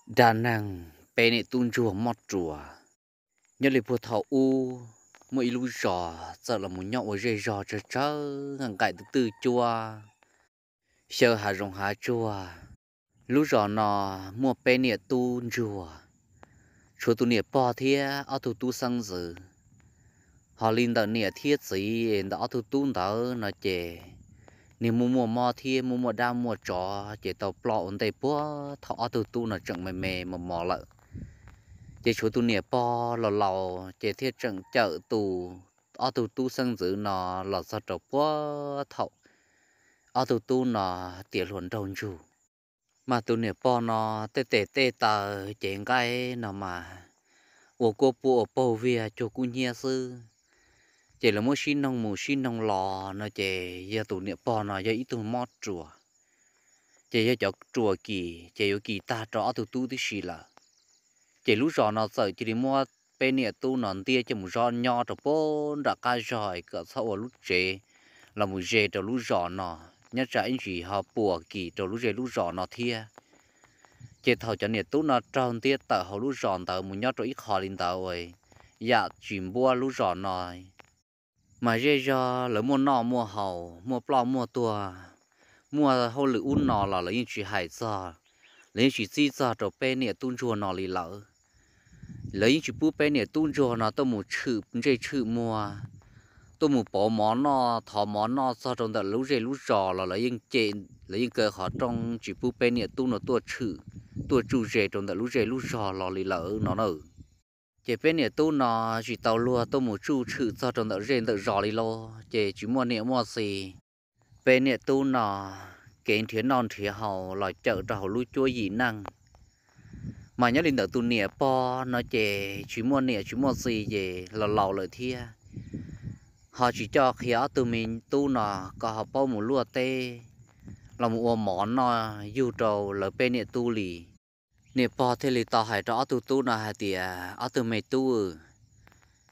Dab neeg peb niam tub ntsuag mob ruas. Nyob li puag thaum ub, muaj ib lub zos txawm los mus nyob ua zej zog tsawg tsawg nqaim twb twj cuab, xyaw hav zoov hav tsuag. Lub zos no muaj peb niam tub ntsuag, tshuav tus niam pog thiab ob tug tub xeeb ntxwv. Ho li ntawm niam thiab txiv ntawm ob tug tub ntawd no ces niag muaj muaj mob thiab muaj muaj dab muaj tsov ces tau ploj ua ntej puag thaum ob tug tub no tseem me me mos mos lawm. Ces tshuav tus niam pog los laus ces thiaj tseem cawm tus ob tug tub xeeb ntxwv no los txog rau puag thaum ob tug tub no tiav hluas nraug ntsug. Mas tus niam pog no tej tes tej taw cev nqaij no mas ua kuab puab ua paug viag cuag kub hnyiab xwb. Ces lawv muab sib noog mus sib noog los no ces yog tus niam pog no yog ib tug mob ruas, ces yog cov ruas kis ces yuav kis tag rau ob tug tub tib si lawm. Ces lub zos no txawm cia li muab peb niam tub no ntiab coj mus zov nyob rau puag nram qab zog kom txhob ua lub tsev los mus ze rau lub zos no, nyob tsam ib ntsis ho puas kis rau lub zej lub zos no thiab. Ces thaum cov niam tub no raug ntiab tawm hauv lub zos ntawd mus nyob rau ib qho li ntawd uas yam tsis npuab lub zos no, mas zej zog lawv muaj noj muaj haus, muaj ploj muaj tuag, muaj hauj lwm ub no los lawv yeej tsis hais txog, lawv yeej tsis txib txog rau peb niam tub ntsuag no li lawm. Lawv yeej tsis pub peb niam tub ntsuag no tuaj mus tshwm ntsej tshwm muag, tuaj mus pauv mov noj thov mov noj txog rau ntawm lub zej lub zos los lawv yeej kaw qhov rooj tsis pub peb niam tub no tuaj tshwm, tuaj tsuj ze rau ntawm lub zej lub zos los li lawm no na. Ces peb niam tub no tsis tau luag tuaj mus tsuj tshwm txog rau ntawm zej ntawm zos li lauj, ces tsis muaj niam muaj txiv. Peb niam tub no kev nrhiav noj nrhiav haus los cawm rau hauv lub cuab yim neej. Mas nyob li ntawm tus niam pog no ces tsis muaj niam tsis muaj txiv ces los laus lawm thiab, ho tsis coj qhia ob tug me tub no kom ho paub mus luaj teb los mus ua mov noj yug rau lawv peb niam tub li. Niam pog thiaj li tau hais rau ob tug tub no hais tias, ob tug me tub,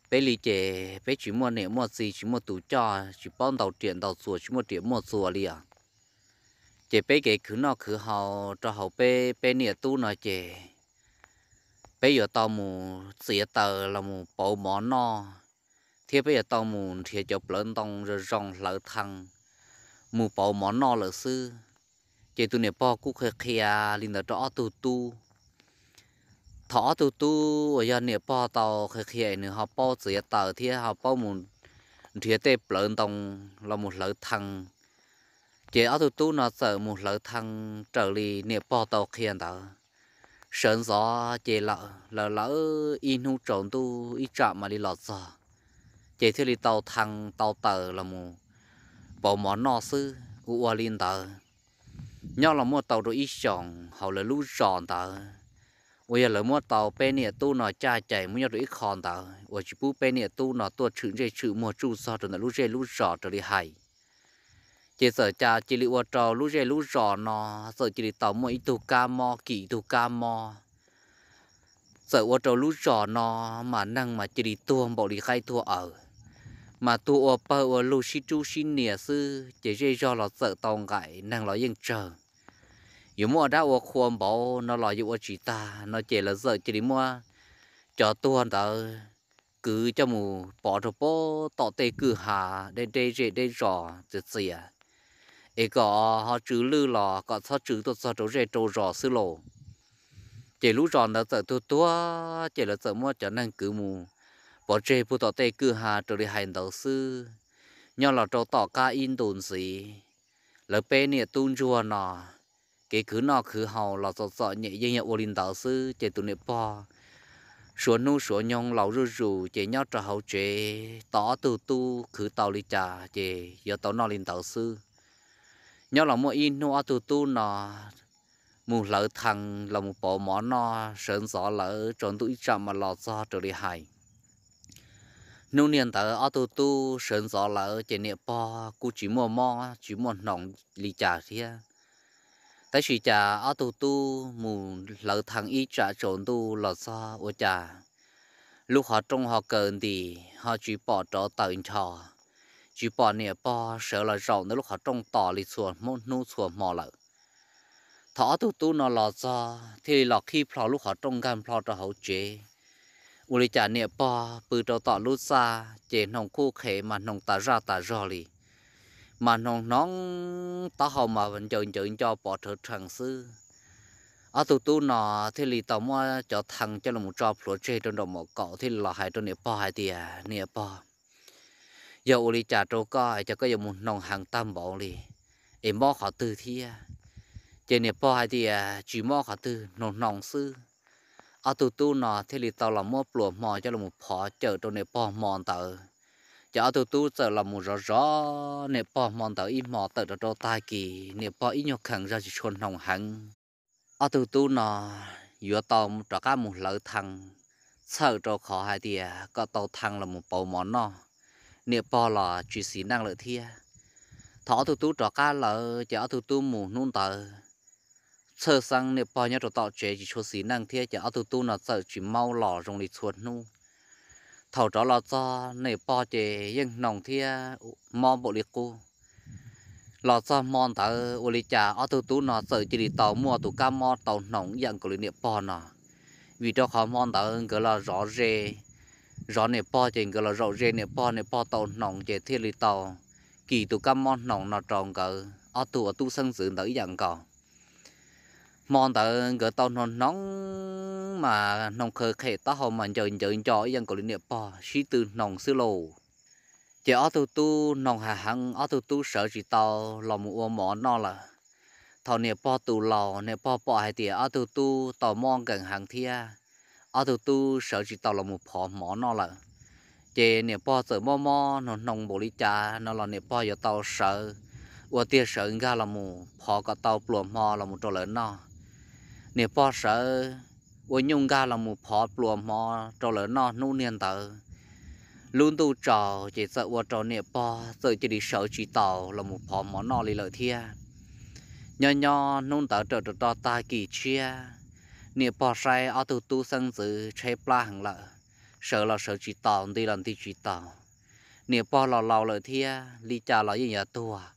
peb li ces peb tsis muaj niam muaj txiv, tsis muaj tus coj, tsis paub ntaus riam ntaus txuas, tsis muaj riam muaj txuas li os. Ces peb kev khwv noj khwv haus rau hauv peb peb niam tub no ces peb yuav tau mus txiav taws los mus pauv mov noj, thiab peb yuav tau mus nrhiav cov plawv ntoo zoo zoo hlawv thee mus pauv mov noj lawm xwb. Ces tus niam pog kuj qhia qhia li ntawd rau ob tug tub. Thaum ob tug tub uas yog niam pog tau qhia qhia es nws ho paub txiav taws thiab ho paub mus nrhiav tej plawv ntoo los mus hlawv thee, ces ob tug tub no txawm mus hlawv thee raws li niam pog tau qhia ntawd. Sawv ntxov ces lawm lawv lawv ib hnub tsaus ntuj ib tsam mam li los txog, ces thiaj li tau thee tau taws los mus pauv mov noj xwb. Ua ua li ntawd, nyob los muaj tau rau ib xyoos hauv lawv lub zos ntawd uas yog lawv muab tau peb niam tub no caj cais muab nyob rau ib qho ntawd uas tsis pub peb niam tub no tuaj tshwm ntsej tshwm muag tsuj txog rau ntawm lub zej lub zos raws li hais. Ces txawm cas cia li ua rau lub zej lub zos no txawm cia li tau muaj ib tug kab mob kis ib tug kab mob. Txawm ua rau lub zos no mas neeg mas cia li tuag npaum li qaib tuag aws, mas tuag ua pawg ua lug sib rub sib nias xwb, ces zej zog los txawm tau nqaim, neeg los yeej tsawg. Yuav muab ua dab ua qhua npaum no los yuav ua tsis tag no ces lawv txawm cia li muab cov tuag ntawd kwv coj mus pov rau puag tom tej kwj ha deb deb zej deb zos txias txias, es kom ho tsw lwj los kom txhob tsw tuaj txog rau zej rau zos xwb lauj. Ces lub zos ntawd txawm tuag tuag ces lawv txawm muab cov neeg kwv mus pov tseg puag tom tej kwj ha raws li hais ntawd xwb. Nyob los rau tom qab ib ntus ntxiv, lawv peb niam tub ntsuag no kev khwv noj khwv haus los txom txom nyem yeej yog ua li ntawd xwb, ces tus niam pog suav hnub suav nyoog laus zuj zus ces nyob rau hauv tsev tos ob tug tub khwv tau li cas ces yuav tau noj li ntawd xwb. Nyob los muaj ib hnub ob tug tub no mus hlawv thee los mus pauv mov noj sawv ntxov lawm tsaus ntuj ib tsam mas los txog raws li hais. Hnub niag ntawd ob tug tub sawv ntxov lawm ces niam pog kuj tsis muaj mob tsis muaj hnoos li cas thiab. Tab sis cas ob tug tub mus hlawv thee ib tsam tsaus ntuj los txog ua cas lub qhov rooj ho kaw ntis ho tsis pom rov taws ncho, tsis pom niam pog sawv los zaum ntawm lub qhov rooj tos li txhua hnub txhua hmo lawm. Thaum ob tug tub no los txog thiaj li los qhib plho lub qhov rooj nkag plho rau hauv tsev. Ua li cas niam pog pw rau tom lub txaj ces hnoos qhuj qhev mas hnoos tas zaj tas zog li, mas hnoos hnoos taub hau mas ncaws ncaws nco pov rhawv rhees xwb. Ob tug tub no thiaj li tau muab cov thee coj los tso plhuav tseg rau nraum mom kaum thiaj li los hais rau niam pog hais tias, Niam pog, yog ua li cas rau koj es cas koj yuav mus hnoos heev tag npaum li, es mob qhov twg thiab? Ces niam pog hais tias, Tsis mob qhov twg, hnoos hnoos xwb. Ob tug tub no thiaj li tau los muab pluas hmo coj los phov cawm rau niam pog hmo ntawd. Ces ob tug tub txawm los mus zov zov niam pog hmo ntawd ib hmo tawm rau rau tag kis, niam pog ib nyuag kheem zog tsis tshua hnoos heev. Ob tug tub no yuav tau rov qab mus hlawv thee, txhawm rau qhov hais tias kom tau thee los mus pauv mov noj, niam pog los tsis xis neej lawm thiab. Thaum ob tug tub rov qab lawm ces ob tug tub mus hnub ntawd, txhawj xeeb niam pog nyob rau tom tsev tsis tshua xis neej thiab ces ob tug tub no txawm tsis maub los zoo li txhua hnub. Thaum rov los txog niam pog ces yeej hnoos thiab mob npaum li qub. Los txog hmo ntawd ua li cas ob tug tub no txawm cia li tau muaj tus kab mob tau hnoos ib yam nkaus li niam pog no. Vim rau qhov hmo ntawd nkawd los zov ze, zov niam pog ces nkawd los zaum ze niam pog, niam pog tau hnoos ces thiaj li tau kis tus kab mob hnoos no rau nkawd ob tug ua tub xeeb ntxwv ntawd ib yam nkaus. Hmo ntawd nkawd tau hnoos hnoos mas hnoos qhawv qhem taub hau mas ncaws ncaws nco ib yam nkaus li niam pog sib tw hnoos xwb lauj. Ces ob tug tub hnoos heev heev, ob tug tub sawv tsis tau los mus ua mov noj lawm. Thaum niam pog tus laus, niam pog pom hais tias ob tug tub tau mob nkees heev thiab ob tug tub sawv tsis tau los mus phov mov noj lawm, ces niam pog txawm mob mob hnoos hnoos npaum li cas no los niam pog yuav tau sawv, ua tiag sawv nkag los mus phov kom tau pluas hmo los mus rau lawv noj. Niam pog sawv ua nyuj nkag los mus phov pluas hmo rau lawv noj hnub niag ntawd. Lub ntuj tsaus ces txawm ua rau niam pog txawm cia li sawv tsis taus los mus phov hmo noj li lawm thiab. Nyob nyob hnub ntawd raws rau rau tag kis tshiab, niam pog saib ob tug tub xeeb ntxwv tshaib plab heev lawm, sawv los sawv tsis taus, nti los nti tsis taus. Niam pog los laus lawm thiab, li cas los yeej yuav tuag.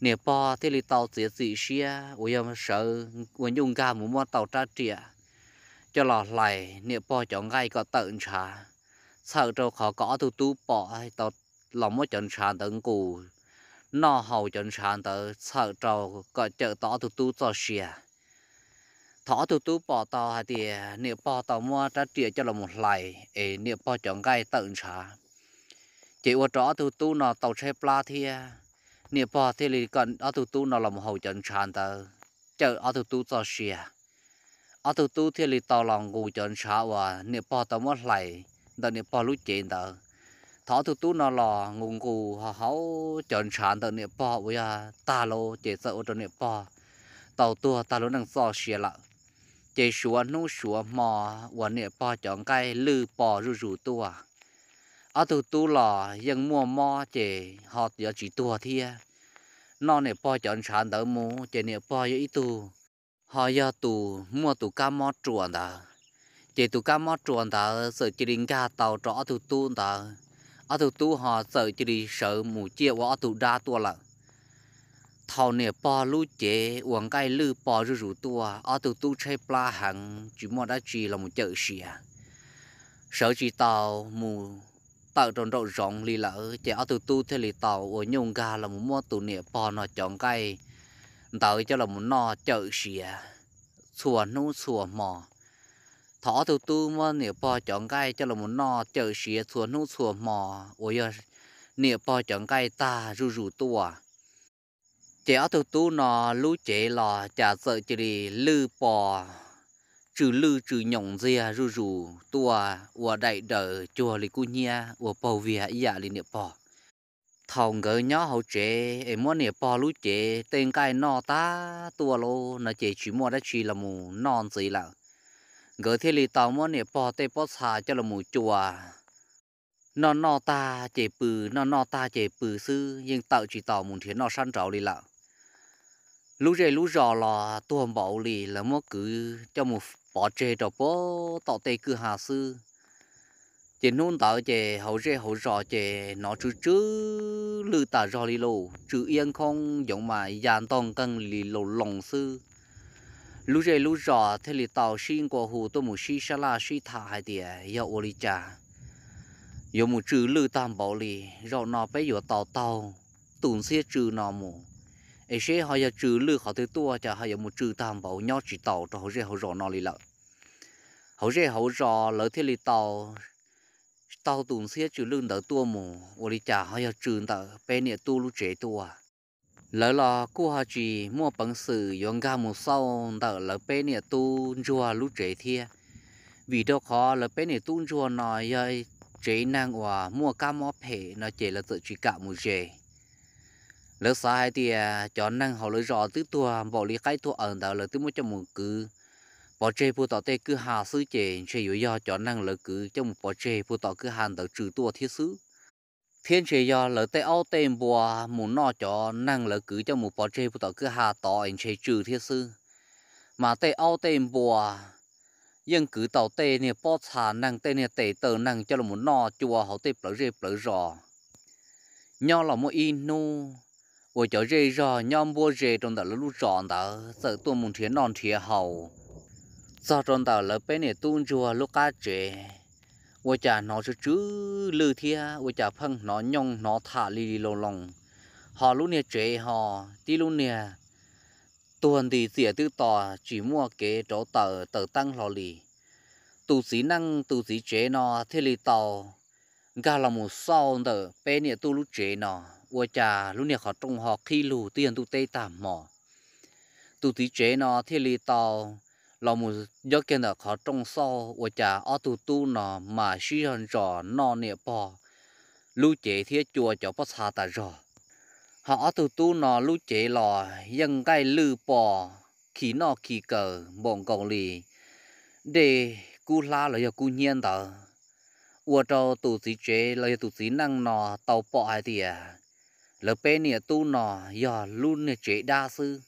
Niam pog thiaj li tau txiav txim siab uas yog sawv ua nyuj nkag mus muab tau rab riam coj los hlais niam pog cov nqaij kom tawm ntshav, txhawm rau qhov kom ob tug tub pom tau los muab cov ntshav ntawd nqus noj haus cov ntshav ntawd txhawm rau kom cawm tau ob tug tub txoj sia. Thaum ob tug tub pom tau hais tias niam pog tau muab rab riam coj los mus hlais es niam pog cov nqaij tawm ntshav, ces ua rau ob tug tub no tau tshaib plab thiab. Niam pog thiaj li kom ob tug tub no los mus haus cov ntshav ntawd cawm ob tug tub txoj sia. Ob tug tub thiaj li tau los nqus cov ntshav uas niam pog tau muab hlais ntawm niam pog lub cev ntawd. Thaum ob tug tub no los nqus nqus ho haus cov ntshav ntawm niam pog uas yog tag lauj, ces txawm ua rau niam pog tau tuag tag lub neej txoj sia lawm. Ces suav hnub suav hmo uas niam pog cov nqaij lwj pos zuj zus tuaj, ob tug tub los yeej muaj mob ces ho yuav tsis tuag thiab. Noj niam pog cov ntshav ntawd mus ces niam pog yog ib tug ho yog tus muaj tus kab mob ruas ntawd, ces tus kab mob ruas ntawd txawm cia li nkag tau rau ob tug tub ntawd, ob tug tub ho txawm cia li sawv mus ciaj ua ob tug dab tuaj lawm. Thaum niam pog lub cev uas nqaij lwj pos zuj zus tuaj, ob tug tub tshaib plab heev tsis muaj dab tsi los mus cawm siav, sawv tsis tau mus tawm rau nraum zoov li lawm, ces ob tug tub thiaj li tau ua nyuj nkag los mus muab tus niam pog no cov nqaij ntawd coj los mus noj cawm siav txhua hnub txhua hmo. Thaum ob tug tub muab niam pog cov nqaij coj los mus noj cawm siav txhua hnub txhua hmo uas yog niam pog cov nqaij tag zuj zus tuaj, ces ob tug tub no lub cev los cas txawm cia li lwj pos, tsw lwj tsw nyoos ntxiag zuj zus tuaj ua daim daws cuag li kub hnyiab ua paug viag ib yam li niam pog. Thaum nkawd nyob hauv tsev es muab niam pog lub cev tej nqaij noj tag tuaj lauj no ces tsis muaj dab tsi los mus noj ntxiv lawm. Nkawd thiaj li tau muab niam pog tej pob txha coj los mus cua, noj noj tag ces pw, noj noj tag ces pw xwb, yeej tawm tsis tau mus nrhiav noj sab nraud li lawm. Lub zej lub zos los tuag npaum li, lawv muab kwv coj mus pov tseg rau puag tom tej kwj ha xwb. Ces hnub ntawd ces hauv zej hauv zos ces hnov tsw tsw lwj tas zog li lauj, tsw iab nkoob yoov mas ya ntog nqeeg li loo loo xwb. Lub zej lub zos thiaj li tau sib nqua hu tuaj mus sib sab laj sib tham hais tias yog ua li cas yuav mus tsw lwj tag npaum li, zaum no peb yuav tau taug tus ntxhiab tsw no mus, es seb ho yog tsw lwj qhov twg tuaj, cas ho yuav mus tsw tag npaum nyob tsis taus rau hauv zej hauv zos no li lawm. Hauv zej hauv zos lawv thiaj li tau taug tus ntxhiab tsw lwj ntawd tuaj mus, ua li cas ho yog tsw ntawm peb niam tub lub tsev tuaj. Lawv los kuj ho tsis muaj peev xwm yuav nkag mus xauj ntawm lawv peb niam tub ntsuag lub tsev thiab, vim rau qhov lawv peb niam tub ntsuag no yog tsev neeg uas muaj kab mob phem no ces lawv txawm tsis kam mus ze. Lawv xav hais tias cov neeg hauv lawv zos twb tuag npaum li qaib tuag aws ntawd, lawv twb muab coj mus kwv pov tseg puag tom tej kwj ha xwb, ces ntshe yuav yog cov neeg lawv kwv coj mus pov tseg puag tom kwj ha ntawd tsw tuaj thiab xwb. Thiab ntshe yog lawv tej aub tej npua mus noj cov neeg lawv kwv coj mus pov tseg puag tom kwj ha tod es ntshe tsw thiab xwb. Mas tej aub tej npua yeej kwv tau tej niag pob txha neeg, tej niag tes taw neeg coj los noj cua hauv tej plawv zej plawv zos. Nyob los muaj ib hnub uas cov zej zog nyob npuab ze rau ntawm lawv lub zos ntawd txawm tuaj mus nrhiav noj nrhiav haus txog rau ntawm lawv peb niam tub ntsuag lub qab tsev, ua cas hnov tsw tsw lwj thiab ua cas pheej hnov nyooj hnov tham li li loo loo, ho lub niag tsev ho tib lub niag tuag nti txias twb tos tsis muaj kev rauv taws taws teeb hlo li. Tus txiv neej tus txiv tsev no thiaj li tau nkag los mus xauj ntawm peb niam tub lub tsev no, ua cas lub niag qhov rooj ho qhib lug twb yog ntuj teb tag hmo. Tus txiv tsev no thiaj li tau los mus nyob kiag ntawm qhov rooj xauj, ua cas ob tug tub no mas sib zog ntsos noj niam pog lub cev thiab cua cov pob txha tas zog. Ho ob tug tub no lub cev los yeej nqaij lwj pos, khi noj khi kaws npaum nkaus li dej kub hlab los yog kub hnyiab ntawd, ua rau tus txiv tsev los yog tus txiv neej no tau pom hais tias lawv peb niam tub no yog lub niag tsev dab xwb.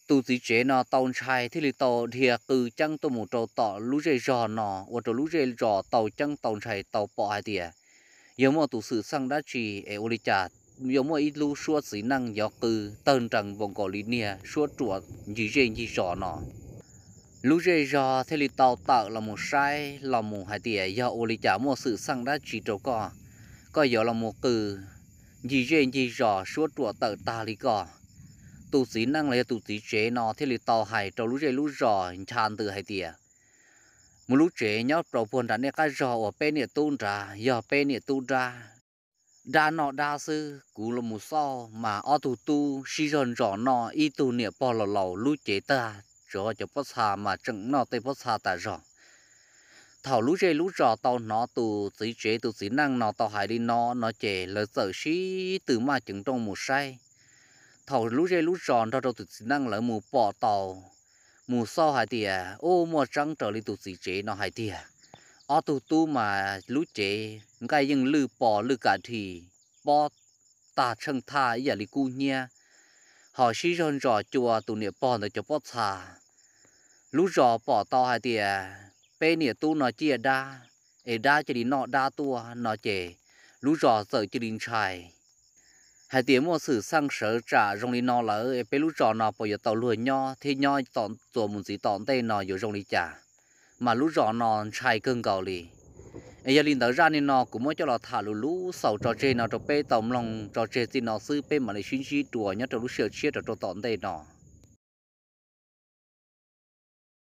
Tus txiv tsev no tau ntshai thiaj li tau dhia qw ceeb tuaj mus rau tom lub zej zog no, ua rau lub zej zos tau ceeb tau ntshai tau pom hais tias yog muaj tus xwm txheej dab tsi es ua li cas yuav muaj ib lub suab txiv neej yuav qw tawg nrees npaum nkaus li niag suab ruam ncig zej ncig zos no. Lub zej zog thiaj li tau tawm los mus saib los mus hais tias yog ua li cas muaj xwm txheej dab tsi rau koj, koj yuav los mus qw ncig zej ncig zos suab ruam tawm tag li koj. Tus txiv neej los yog tus txiv tsev no thiaj li tau hais rau lub zej lub zos ncha ntws hais tias mus lub tsev nyob rau puag nram nej qab zog uas peb niam tub nrad yog peb niam tub dab, dab noj dab xwb. Kuv los mus xauj mas ob tug tub sib zog ntsos noj ib tug niam pog laus laus lub cev tag, tsuav cov pob txha mas tseem noj tej pob txha tas zog. Thaum lub zej lub zos tau hnov tus txiv tsev tus txiv neej no tau hais li no no ces lawv txawm sib tw maj ceev nrooj mus saib. Thaum lub zej lub zos nrog rau tus txiv neej lawv mus pom tau, mus xauj hais tias ub, muaj tseeb raws li tus txiv tsev no hais tiag, ob tug tub mas lub cev nqaij yeej lwj pos lwj kas dhis, pob tag tsheej thaj ib yam li kub hnyiab, ho sib zog ntsos cua tus niam pog ntawd cov pob txha. Lub zos pom tau hais tias peb niam tub no ciaj dab, es dab cia li noj dab tuaj no ces lub zos txawm cia li ntshai hais tias muaj xwm txheej sawv tsam zoo li no lawm es peb lub zos no puas yuav tau luag nyob thiab nyob txuas mus ntxiv tom ntej no yuav zoo li cas. Mas lub zos no ntshai kawg nkaus li. Es yog li ntawd zaj no kuv muab coj los tham lus lub xaus tso tseg no rau peb tau mloog tso tseg txij no xwb, peb mam li sib ntsib dua nyob rau lub sij hawm tshiab rau rau tom ntej no.